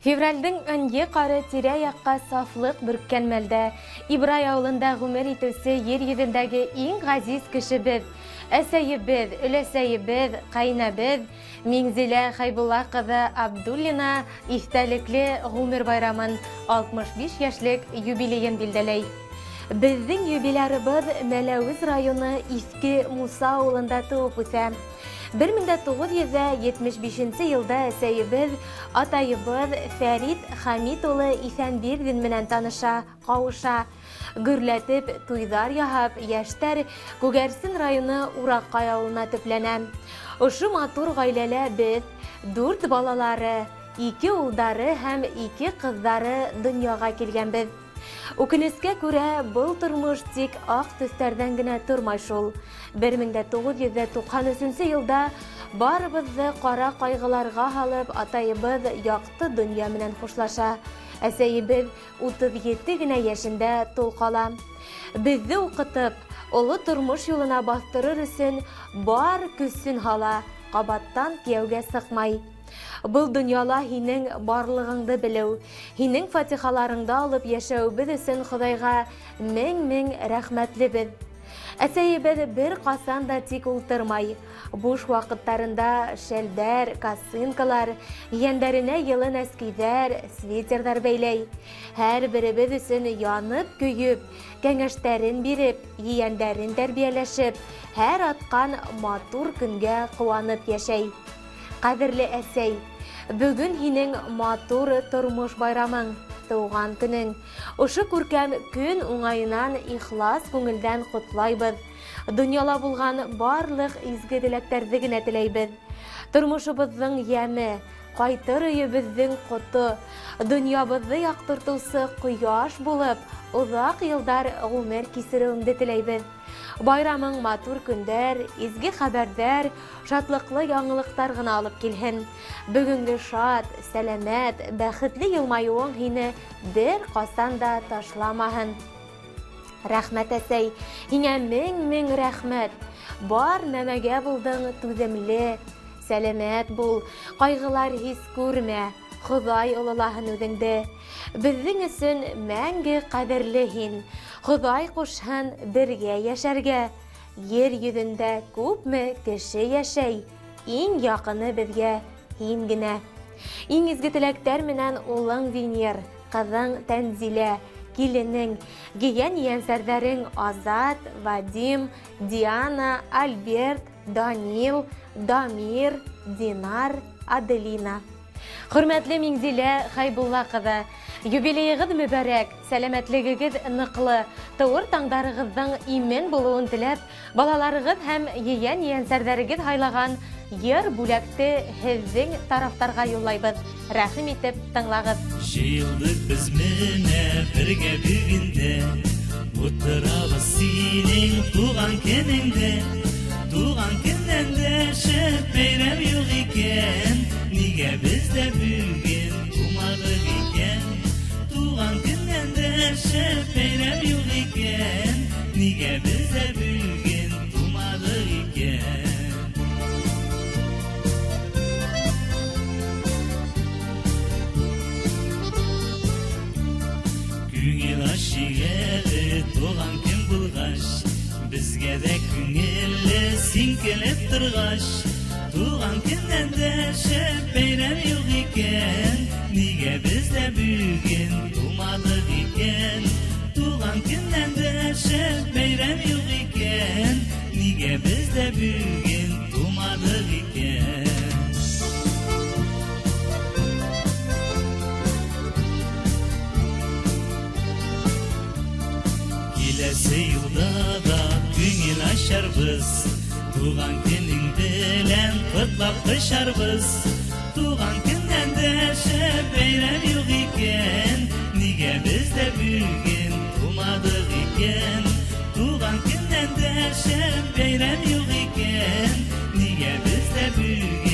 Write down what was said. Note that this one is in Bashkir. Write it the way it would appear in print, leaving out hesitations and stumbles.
Февралдең ынйы ҡары тирә-яҡҡа сафлыҡ бөрккән мәлдә Ибрай ауылында ғүмер итеүсе ер йөҙөндәге иң ғәзиз кешебеҙ, әсәйебеҙ, өләсәйебеҙ, ҡәйнәбеҙ Миңзилә Хәйбулла ҡыҙы Абдуллина иҫтәлекле ғүмер байрамын 65 йәшлек юбилейын билдәләй. Беҙҙең юбилярыбыҙ Мәләүез районы Иҫке Муса ауылында тыуып үҫә. 1975 йылда әсәйебеҙ, атайыбыҙ Фәрит Хәмит улы Иҫәнбирҙин менән таныша, ҡауыша. Гөрләтеп туйҙар яһап, йәштәр Күгәрсен районы Ураҡай ауылына төпләнә. Ошо матур ғаиләлә беҙ, дүрт балалары, ике улдары һәм ике ҡыҙҙары донъяға килгәнбеҙ. Үкенескә күрә, был тормош тик аҡ төҫтәрҙән генә тормай шул. 1993 йылда барыбыҙҙы ҡара ҡайғыларға һалып, атайыбыҙ яҡты донъя менән хушлаша. Әсәйебеҙ 37 генә йәшендә тол ҡала. Беҙҙе уҡытып, оло тормош юлына баҫтырыр өсөн бар көсөн һала, ҡабаттан кейәүгә сыҡмай. Был донъяла һинең барлығыңды белеү, һинең фатихаларыңды алып йәшәүебеҙ өсөн Хоҙайға мең-мең рәхмәтлебеҙ. Әсәйебеҙ бер ҡасан да тик ултырмай. Буш ваҡыттарында шәлдәр, косынкалар, ейәндәренә йылы нәскейҙәр, свитерҙар бәйләй. Һәр беребеҙ өсөн янып көйөп, кәңәштәрен биреп, ейәндәрен тәрбиәләшеп, һәр атҡан матур көнгә ҡыуанып йәшәй. Ҡәҙерле әсәй, бөгөн һинең матур тормош байрамың, тыуған көнөң. Ошо күркәм көн уңайынан ихлас күңелдән ҡотлайбыҙ. Донъяла булған барлыҡ изге теләктәрҙе генә теләйбеҙ. Тормошобоҙҙоң йәме, ҡайтыр өйөбөҙҙөң ҡото, донъябыҙҙы яҡтыртыусы ҡояш булып, оҙаҡ йылдар ғүмер кисереүеңде теләйбеҙ. Байрамың матур көндәр, изге хәбәрҙәр, шатлыҡлы яңылыҡтар ғына алып килһен. Бөгөнгө шат, сәләмәт, бәхетле йылмайыуың һине бер ҡасан да ташламаһын. Рәхмәт, әсәй, һиңә мең-мең рәхмәт. Бар нәмәгә булдың түҙемле, сәләмәт бул, ҡайғылар һис күрмә, Хоҙай ололаһын үҙеңде. Беҙҙең өсөн мәңге ҡәҙерле һин. Хоҙай ҡушһын бергә йәшәргә. Ер йөҙөндә күпме кеше йәшәй, иң яҡыны беҙгә һин генә. Иң изге теләктәр менән улың Венер, ҡыҙың Тәнзилә, киленең, ейән ейәнсәрҙәрең Азат, Вадим, Диана, Альберт, Данил, Дамир, Динар, Аделина. Хөрмәтле Миңзилә Хәйбулла ҡыҙы, юбилейығыҙ мөбәрәк, сәләмәтлегегеҙ ныҡлы, тыуыр таңдарығыҙҙың имен булыуын теләп, балаларығыҙ һәм ейән ейәнсәрҙәрегеҙ һайлаған йыр бүләкте һеҙҙең тарафтарға юллайбыҙ. Рәхим итеп тыңлағыҙ. Йыйылдыҡ беҙ менә бергә бөгөн дә, ултырабыҙ һинең тыуған көнөңдә. Тыуған көнөнән дә шәп бәйрәм юҡ икән, нигә беҙ ҙә бөгөн тыуманыҡ икән? Тыуған көнөнән дә шәп бәйрәм юҡ икән, нигә беҙ ҙә бөгөн тыуманыҡ икән? Күңел ашыҡ әле тыуған көн булғас, беҙгә ҙә күңелле һин килеп торғас. Тыуған көнөнән дә шәп бәйрәм юҡ икән, нигә беҙ ҙә бөгөн тыуманыҡ икән? Тыуған көнөнән дә шәп бәйрәм юҡ икән, нигә беҙ ҙә бөгөн тыуманыҡ икән? Киләсе йылда ҙа күңел асарбыҙ, тыуған көнөң белән ҡотлап ҡушарбыҙ. Тыуған көнөнән дә шәп бәйрәм юҡ икән, нигә беҙ ҙә бөгөн тыуманыҡ икән? Тыуған көнөнән дә шәп бәйрәм юҡ икән, нигә беҙ ҙә бөгөн